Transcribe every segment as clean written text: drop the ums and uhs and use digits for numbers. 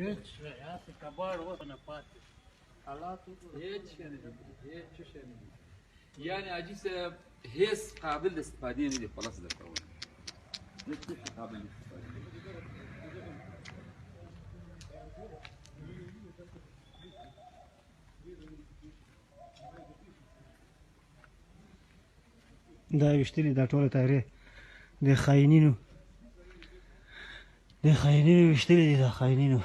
هیڅ شی، هسې کباړ وسنه پاتې. حالات وګوره. هیڅ شی نه دي، هیڅ شی نه دي. یعنی حاجي صاحب هیڅ قابل د استفادې نه دي، خلاص درته وایم، هیڅ شی قابل د استفادې نه دي. دا ویشتلي دا ټوله تایرې د خاینینو، د خاینینو ویشتلي دي، دا خاینینو.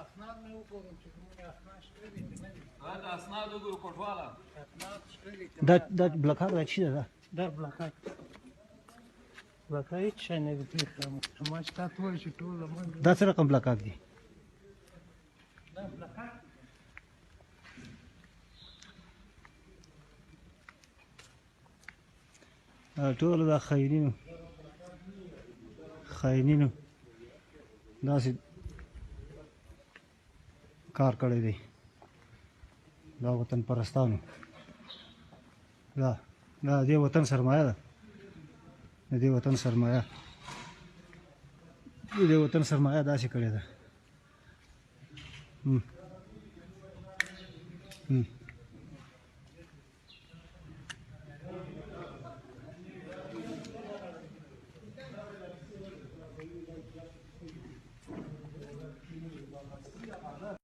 اسناد مې وګورم چې کوم اسناد شته دي که نه دي. هلته اسناد وګورو کوټواله. اسناد شته دي که دا دا بلکاک دا چی ده؟ دا دا بلاکاک، بلاکاک هیڅ شی نه دی پرېښی. ما چې تاته وویل چې ټول له منځه. دا څه رقم بلکاک دي؟ دا بلاکاک ټول دا خاینینو، خاینینو داسې کار کړی دی. دا وطن پرستانو، دا دا دې وطن سرمایه ده، د دې وطن سرمایه، د دې وطن سرمایه داسې کړې ده. هم. هم.